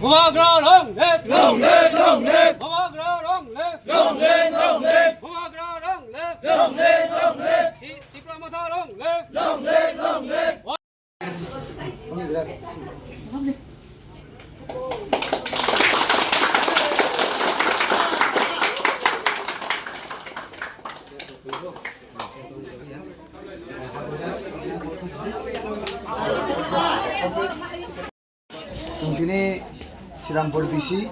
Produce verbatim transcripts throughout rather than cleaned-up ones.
Bubagra long live! Long live, long live! Bubagra long live! Long live, long live! Bubagra long live! Long live, long live! Ti-, Tipra Motha long live! Long live, long live! Chwng tini Srirampur B C,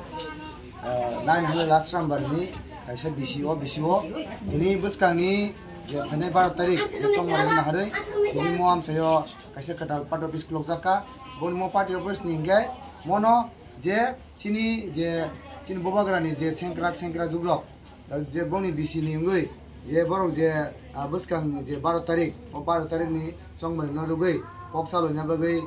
ah, nine hundred last number ni kaisa B C o, B C o. Tini bwskangni je phainai baro tarik je chongmani naharwi tini mo amchaio kaisa kwtal party office khulukjak kha. Boni mo party office ni hwnkhe mono je chini je chini bubagrani je sengkrak sengkrak jugrok je bongni B C ni wngwi je borok je, ah, bwskang je baro tarik, o baro tarik ni chongmani no rwgwi kok saloina bagwi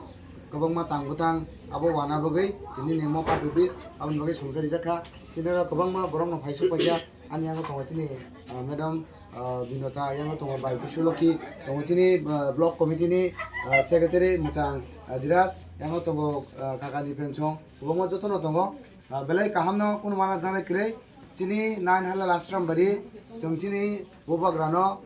kwbangma tang bwtang abo wana bagwi tini ni mo party office aboni bagwi songcha rijak kha. Chini oro kwbangma borok no phai sok paijak. Ani yango tongo chini, ah, madam, ah, Binota, yango tongo bai Biswalokhi, tongo chini, ah, block committee ni, ah, secretary mwchang, ah, Diraj, yango tongo, ah, kaka ni pensong, kwbangma jotono tongo. Ah, belai kaham no kunu mana janai kwrwi, chini nine halal Ashram bari, chwng chini bubagra no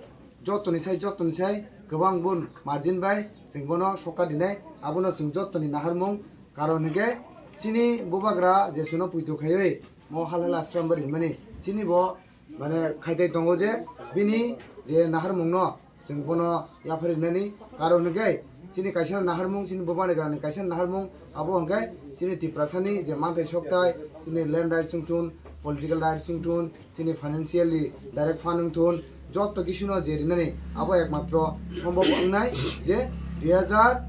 jotoni sai, jotoni sai kwbang bun margin bai chwng bono sokha dinai, abono chwng jotoni naharmung, karon hwnkhe chini bubagra je chuno puito khaiwi mo halal Ashram bari hinmani, chini bo mane khaitai tongo je bini je naharmung no chwng bono yapharwi nani, karon hwnkhe chini kaisa naharmung, chini bubagra ni kaisa naharmung abo hwnkhe chini Tiprasa ni je manthai sokthai, chini land rights wngthun, political rights wngthun, chini financially direct fund wngthun, joto kisu no je rinani abo ekmatro sombhob wngnai je dui hazar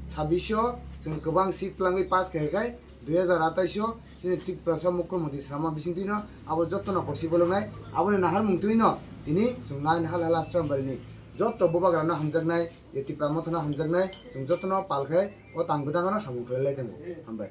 chabbish o chwng kwbang seat twlangwi pass khaikha khe dui hazar atais o chini Tiprasa Mukhyamantri swnamma bisingtwi no abo jotono kosi bolongnai. Aboni naharmung twi no tini chwng nine halal Ashram bari ni joto bubagra no hamjaknai, je Tipra Motha no hamjaknai, chwng jotono pal khai o tang bwtang no samung khlai lai tongo. Hambai.